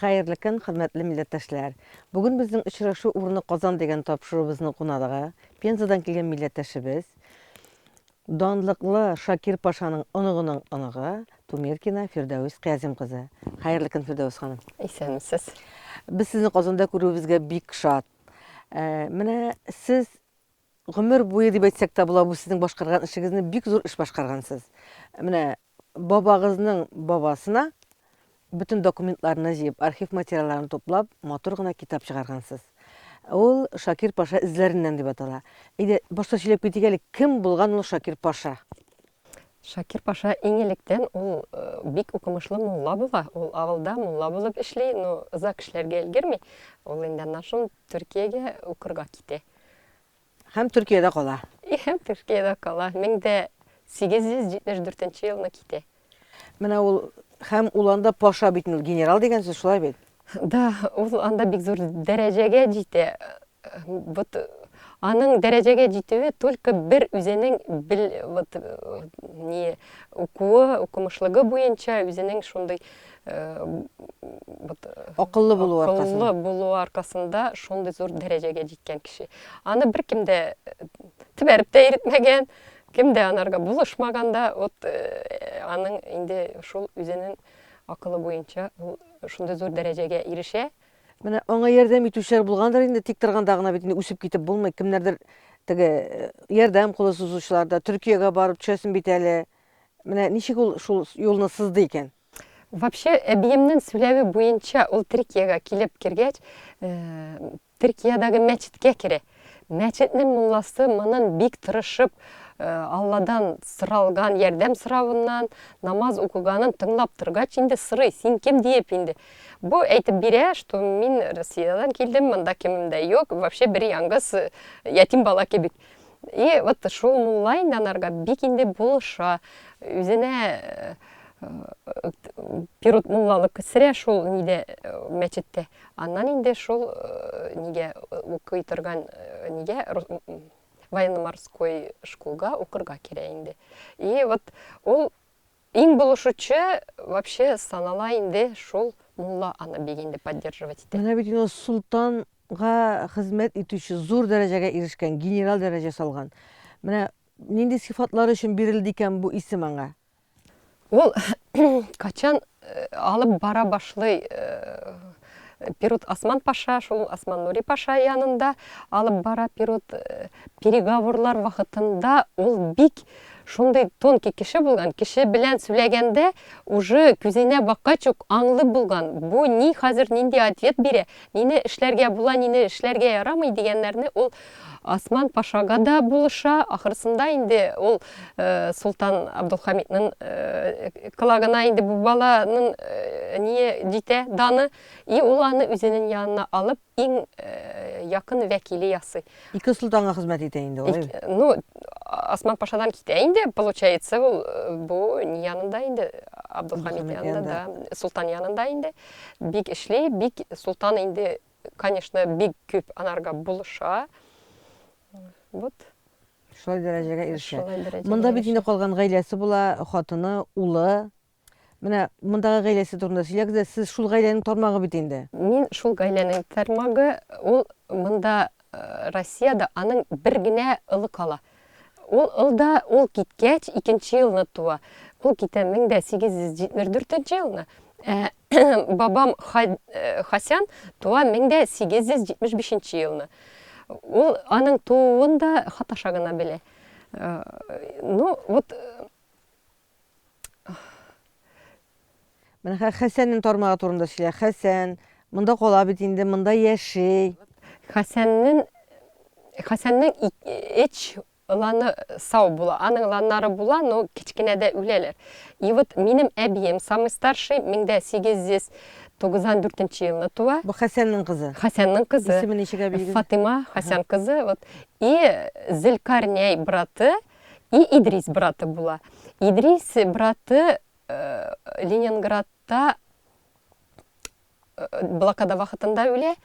Хәерле көн, хөрмәтле милләттәшләр! Бүген безнең Очрашу урыны Казан дигән тапшыруыбызның кунагы, Пензадан килгән милләттәшебез, данлыклы Шакир Пашаның оныгының оныгы Тумеркина Фирдәвес Кязим кызы. Хәерле көн, Фирдәвес ханым! Исәнмесез! Без сезне Казанда күрүебезгә бик шат. Ә, менә сез гомер буе дип әйтсәк тә була, бу сезнең башкарган эшегезне бик зур эш башкаргансыз. Менә бабагызның бабасына бөтен документларны җыеп, архив материалларын туплап, матур гына китап чыгаргансыз. Ул Шакир Паша эзләреннән дип атала. Әйдә, башта сөйләп китик әле, кем булган ул Шакир Паша? Шакир Паша иң электән ул э, бик укымышлы мулла була. Ул авылда мулла булып эшли, но озак эшләргә өлгерми. Ул инде аннан соң Төркиягә укырга китә. Һәм Төркиядә кала. И һәм Төркиядә кала. 1874 елны китә. Менә ул һәм ул анда паша бит инде, генерал дигән сүз, шулай бит? Да, ул анда бик зур дәрәҗәгә җитә. Вот аның дәрәҗәгә җитүе только бер үзенең бел, вот не укуы, укымышлыгы буенча үзенең шундый вот акыллы булуы аркасында. Акыллы булуы аркасында шундый зур дәрәҗәгә җиткән кеше. Аны беркем дә тибәреп тә йөртмәгән, кем дә анарга булышмаган да, вот аның инде шул үзенең акылы буенча ул шундый зур дәрәҗәгә ирешә. Менә аңа ярдәм итүчеләр булгандыр инде, тик торганда гына бит инде үсеп китеп булмый. Кемнәрдер теге ярдәм кулы сузучылар да, Төркиягә барып төшәсен бит әле. Менә ничек ул шул юлны сызды икән? Вообще, әбиемнең сөйләве буенча, ул Төркиягә килеп кергәч, Төркиядәге мәчеткә керә. Мәчетнең мулласы монын бик тырышып, Алладан соралган ярдәм соравыннан, намаз укыганын тыңлап торгач, инде сорый, син кем диеп инде. Бу әйтеп бирә, что мин Россиядән килдем, монда кемем дә юк, вообще бер яңгыз ятим бала кебек. И вот шул мулла инде анарга бик инде булыша. Үзенә Пирут муллалык сирә шул нидә мәчеттә. Аннан инде шул нигә укый торган нигә военно-морской школга укырга керә инде. И вот ул иң булышучы вообще санала инде шул мулла аны бик инде поддерживать итә. Менә бит инде солтанга хезмәт итүче зур дәрәҗәгә ирешкән, генерал дәрәҗәсе алган. Менә нинди сыйфатлары өчен бирелде икән бу исем аңа? Ул качан алып бара башлый Пирут Осман паша, шул Осман Нури паша янында алып бара Пирут переговорлар вакытында ул бик шундый тонкий кеше булган, кеше белән сөйләгәндә уже күзенә баккач ук аңлы булган, бу ни хәзер нинди ответ бирә, нине эшләргә була, нине эшләргә ярамый дигәннәрне ул Осман пашага да булыша, ахырсында инде ул Солтан Абдулхамидның колагына инде бу баланың ние җитә, даны, и ул аны үзенең янына алып, иң якын вәкиле ясый. Ике солтанга хезмәт итә инде ул, әйе? Ну, Осман пашадан китә инде, получается, ул бу ни янында инде, Абдулхамид янында, да, солтан янында инде. Бик эшли, бик солтан инде конечно, бик күп анарга булыша. Вот. Шулай дәрәҗәгә ирешә. Шулай дәрәҗәгә Монда бит инде калган гаиләсе була, хатыны, улы. Менә мондагы гаиләсе турында сөйләгез дә, сез шул гаиләнең тармагы бит инде. Мин шул гаиләнең тармагы, ул монда Россиядә аның бер генә улы кала. Ул ыл да, ул киткәч, икенче елны туа. Ул китә 1874 елны. Ә бабам Хасян туа 1875 елны. Ул аның тууын да хат аша гына белә. Ну, вот Менә Хәсәннең тармагы турында сөйлә. Хәсән монда кала бит инде, монда яши. Хәсәннең Хәсәннең эч ыланы сау була. Аның ыланнары була, но кечкенәдә үләләр. И вот минем әбием, самый старший, 1894 елны туа. Бу Хәсәннең кызы. Хәсәннең кызы. Исеме ничек әбиегезнең? Фатыйма Хәсән кызы. Вот. И Зелкарняй браты, и Идрис браты була. Идрис браты Ленинградта блокада вакытында үлә.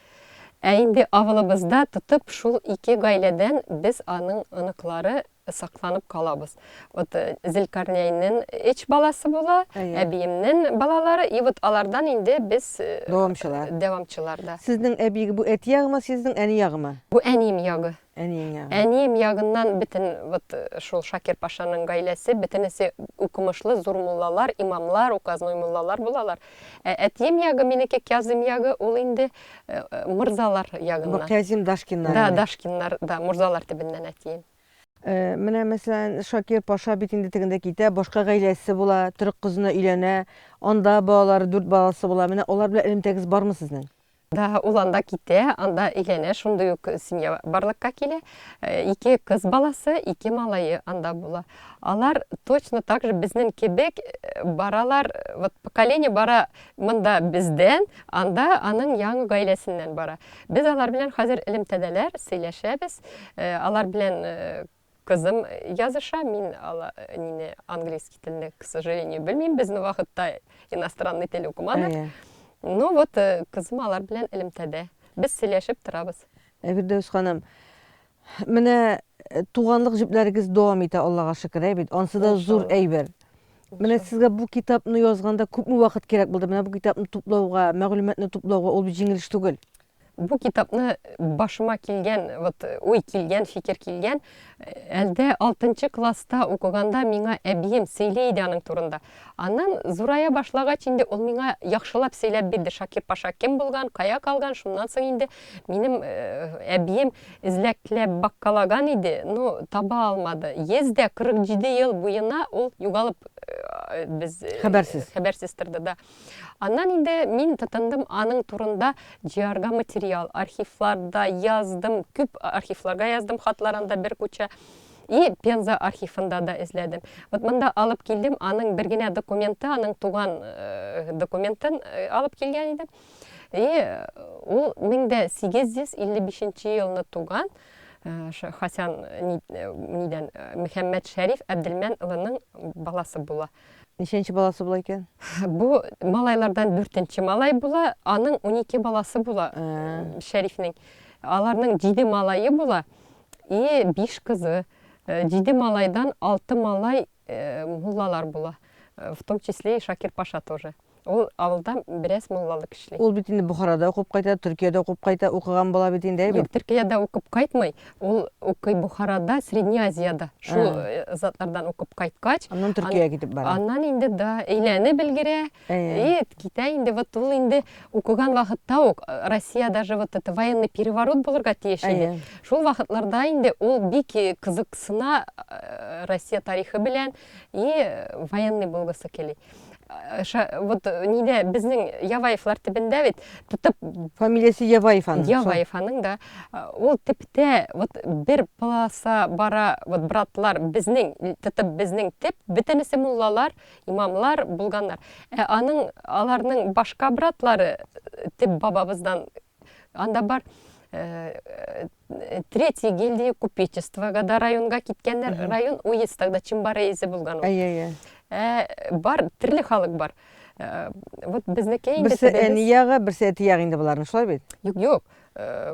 Ә инде авылыбызда тотып шул ике гаиләдән без аның оныклары сакланып калабыз. Вот Зелкарнәйнең өч баласы була, әбиемнең балалары, и вот алардан инде без дәвамчылар. Дәвамчылар да. Сезнең әбиегез бу әти ягымы, сезнең әни ягымы? Бу әнием ягы. Әниең ягы. Әнием ягыннан бөтен вот шул Шакир пашаның гаиләсе, бөтенесе укымышлы зур муллалар, имамлар, указной муллалар булалар. Ә әтием ягы, минеке Кязым ягы, ул инде морзалар ягыннан. Бу Кязим Дашкиннар. Да, Дашкиннар, да, морзалар төбеннән әтием. Менә, мәсәлән, Шакир паша бит инде тегендә китә, башка гаиләсе була, төрек кызына өйләнә, анда балалары, дүрт баласы була. Менә алар белән элемтәгез бармы сезнең? Да, ул анда китә, анда өйләнә, шундый ук семья барлыкка килә. Ике кыз баласы, ике малае анда була. Алар точно так же безнең кебек баралар, вот поколение бара монда бездән, анда аның яңа гаиләсеннән бара. Без алар белән хәзер элемтәдәләр, сөйләшәбез. Алар белән Кызым языша, мин ала нине английский телне, к сожалению, белмим, безнең вакытта иностранный тел укымадык. Әйе. Ну вот, кызым алар белән элемтәдә. Без сөйләшеп торабыз. Фирдәүс ханым, менә туганлык җепләрегез дәвам итә, Аллага шөкер, әй бит. Ансы да зур Иншалла. әйбер. Менә Иншалла. сезгә бу китапны язганда күпме вакыт кирәк булды? Менә бу китапны туплауга, мәгълүматны туплауга ул бит җиңел эш түгел. Бу китапны башыма килгән, вот уй килгән, фикер килгән, әлдә алтынчы класста укыганда миңа әбием сөйли иде аның турында. Аннан зурая башлагач инде ул миңа яхшылап сөйләп бирде, Шакир Паша кем булган, кая калган, шуннан соң инде минем әбием эзләкләп баккалаган иде, но таба алмады. 147 ел буена ул югалып без Хәбәрсез. Хәбәрсез торды, да. Аннан инде мин тотындым аның турында җыярга материал. Архивларда яздым, күп архивларга яздым хатлар анда бер куча. И Пенза архивында да эзләдем. Вот монда алып килдем, аның бер генә документы, аның туган документын алып килгән идем. И ул 1855 елны туган Хасан нидән Мөхәммәд Шәриф Әбделмән улының баласы була. Ничәнче баласы була икән? Бу малайлардан дүртенче малай була. Аның 12 баласы була Шәрифнең. Аларның 7 малае була и 5 кызы. 7 малайдан 6 малай муллалар була. В том числе и Шакир Паша тоже. Ул авылда бераз муллалык эшли. Ул бит инде Бохарада укып кайта, Төркиядә укып кайта, укыган бала бит инде, әй бит. Юк, Төркиядә укып кайтмый. Ул укый Бохарада, Средний Азиядә. Шул затлардан укып кайткач, Аннан Төркиягә китеп бара. Аннан инде да әйләнеп өлгерә. И китә инде вот ул инде укыган вакытта ук Россия даже вот это военный переворот булырга тиеш иде. Шул вакытларда инде ул бик кызыксына Россия тарихы белән и военный булгысы кили. Вот нидә безнең Яваевлар төбендә бит тотып фамилиясе Яваев аның. Яваев аның да. Ул төптә вот бер полоса бара, вот братлар безнең тотып безнең төп бөтенесе муллалар, имамлар булганнар. Ә аның аларның башка братлары төп бабабыздан Анда бар третья гильдия купечествога да районга киткәннәр. Район уезд тогда Чембар өязе булган ул. Әйе, әйе. Бар, төрле халык бар. Вот безнеке инде. Берсе әни ягы, берсе әти ягы инде боларның, шулай бит? Юк, юк.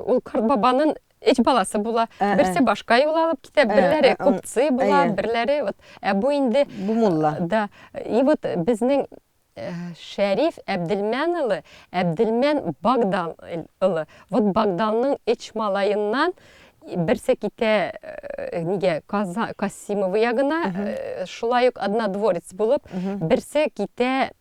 Ул карт бабанын өч баласы була. Берсе башка юл алып китә, берләре купцы була, берләре вот. Ә бу инде Бу мулла. Да. И вот безнең Шәриф Әбделмән улы, Әбделмән Богдан улы. Вот Богданның өч малаеннан берсе китә нигә Каза, Касимова ягына, шулай ук однодворец булып, берсе китә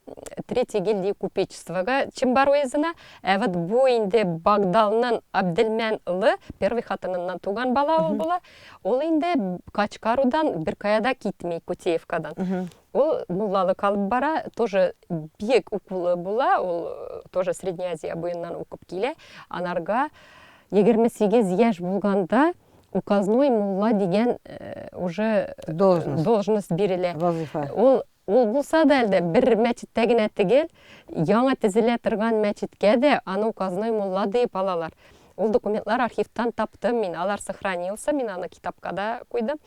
третья гильдия купечествога Чембар уезына. Ә вот бу инде Богданның Әбделмән улы, первый хатыныннан туган бала ул була. Ул инде Качкарудан беркая да китми, Кутеевкадан. Ул муллалык алып бара, тоже бик укулы була, ул тоже Средняя Азия буеннан укып килә. Анарга 28 яшь булганда указной мулла дигән уже должность, должность бирелә. Вазифа. Ул ул булса да әлдә бер мәчеттә генә түгел, яңа төзелә торган мәчеткә дә аны указной мулла диеп алалар. Ул документлар архивтан таптым мин, алар сохранился, мин аны китапка да куйдым.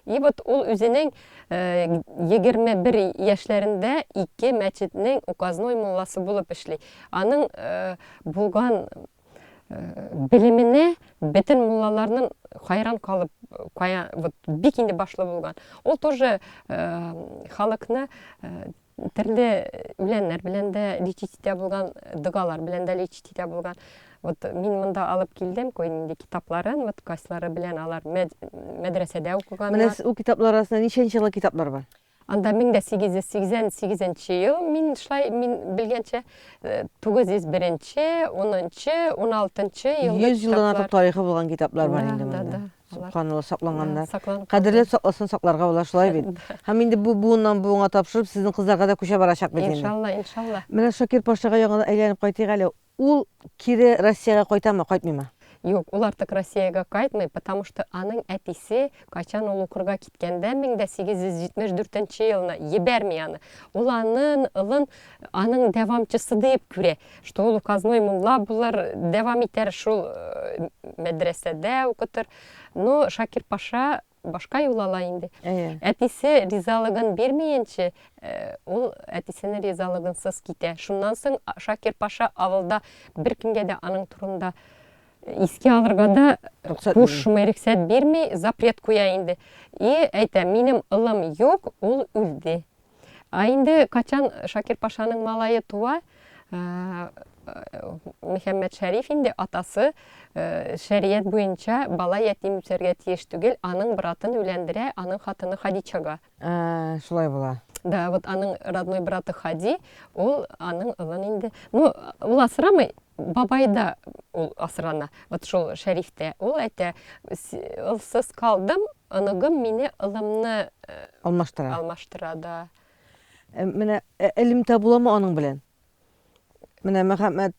И вот ул үзенең 21 яшьләрендә ике мәчетнең указной мулласы булып эшли. Аның булган белеменә бөтен муллаларның хайран калып. Кая, вот бик инде башлы булган. Ул тоже халыкны төрле үләннәр белән дә лечить итә булган, догалар белән дә лечить итә булган. Вот мин монда алып килдем кой нинди китапларын, вот кайсылары белән алар мәдрәсәдә укыганнар. Менә ул китаплар арасында ничәнче елгы китаплар бар? Анда 1888 ел, мин шулай мин белгәнчә, 901, 10, 16 елгы 100 елдан артык тарихы булган китаплар бар инде монда. Субханалла, сакланганнар. Кадерләп сакласын, сакларга була, шулай бит. Һәм инде бу буыннан буынга тапшырып, сезнең кызларга да күчә барачак бит инде. Иншалла, иншалла. Менә Шакир пашага яңадан әйләнеп кайтыйк әле. Ул кире Россиягә кайтамы, кайтмыймы? Юк, ул артык Россиягә кайтмый, потому что аның әтисе, кайчан ул укырга киткәндә, 1874 нче елны, ебәрми аны. Ул анын ылын аның дәвамчысы диеп күрә, что ул указной мулла булыр, дәвам итәр шул мәдрәсәдә укытыр. Но Шакир паша Башка юл ала инде. Әйе. Әтисе ризалыгын бирмиенче, ул әтисенең ризалыгынсыз китә. Шуннан соң Шакир паша авылда беркемгә дә аның турында искә алырга да кушмый, рөхсәт бирми, запрет куя инде. И әйтә, минем улым юк, ул үлде. Ә инде качан Шакир пашаның малае туа, Мөхәммәд Шәриф инде атасы шәрият буенча бала ятим үсәргә тиеш түгел, аның братын өйләндерә аның хатыны Хадичага. Ә, шулай була. Да, вот аның родной браты Хади, ул аның улын инде, ну, ул асрамый, бабай да ул асрана, вот шул Шәрифтә. Ул әйтә, улсыз калдым, оныгым мине улымны Алмаштыра. Алмаштыра, да. Менә элемтә буламы аның белән? Менә Мөхәммәд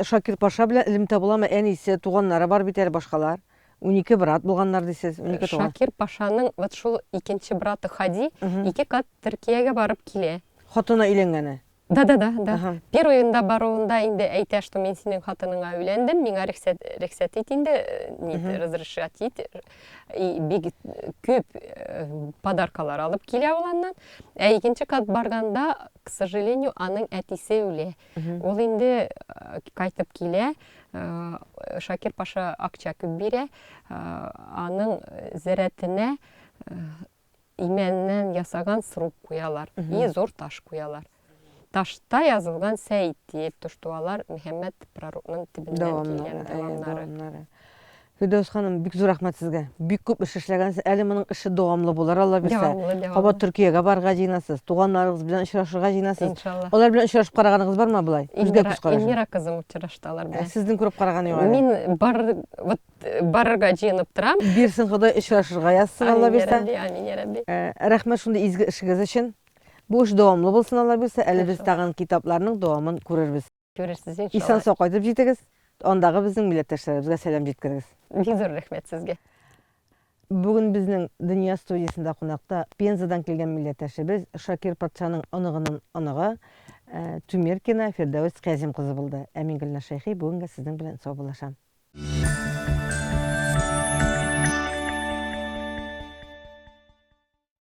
Шакир паша белән элемтә буламы? Әнисе, туганнары бар бит әле башкалар. 12 брат булганнар дисез, 12 туган. Шакир пашаның вот шул икенче браты Хади ике кат Төркиягә барып килә. Хатыны өйләнгәне. Да, да, да, да. Ага. Первыйында баруында инде әйтә, что мин синең хатыныңа өйләндем, миңа рөхсәт, рөхсәт ит инде, не разрешать ит. И бик күп подаркалар алып килә ул аннан. Ә икенче кат барганда, к сожалению, аның әтисе үлә. Ул инде кайтып килә, Шакир паша акча күп бирә, аның зәрәтенә Имәннән ясаган сруб куялар и зур таш куялар. Ташта язылган Сәид диеп, то что алар Мөхәммәд пророкның төбеннән килгән дәвамнары. Фирдәүс ханым, бик зур рәхмәт сезгә. Бик күп эш эшләгәнсез. Әле моның эше дәвамлы булыр, Алла бирсә. Дәвамлы, дәвамлы. Кабат Төркиягә барырга җыенасыз, туганнарыгыз белән очрашырга җыенасыз. Иншалла. Алар белән очрашып караганыгыз бармы болай? Күзгә күз карашып. Эльмира кызым очрашты алар белән. Ә сезнең күреп караган юк әле? Мин бар, вот Барырга җыенып торам. Бирсен Ходай, очрашырга язсын, Алла бирсә. Амин, ярабби, амин, ярабби. Рәхмәт шундый изге эшегез өчен. Бу эш дәвамлы булсын, Алла бирсә. Әле без тагын китапларның дәвамын күрербез. Күрерсез, иншалла. Исән-сау кайтып җитегез. Андагы безнең милләттәшләребезгә сәлам җиткерегез. Бик зур рәхмәт сезгә. Бүген безнең Дөнья студиясендә кунакта Пензадан килгән милләттәшебез, Шакир патшаның оныгының оныгы, Тюмеркина Фирдәвес Кязим кызы булды. Ә мин Гөлназ Шәйхи бүгенгә сезнең белән саубуллашам.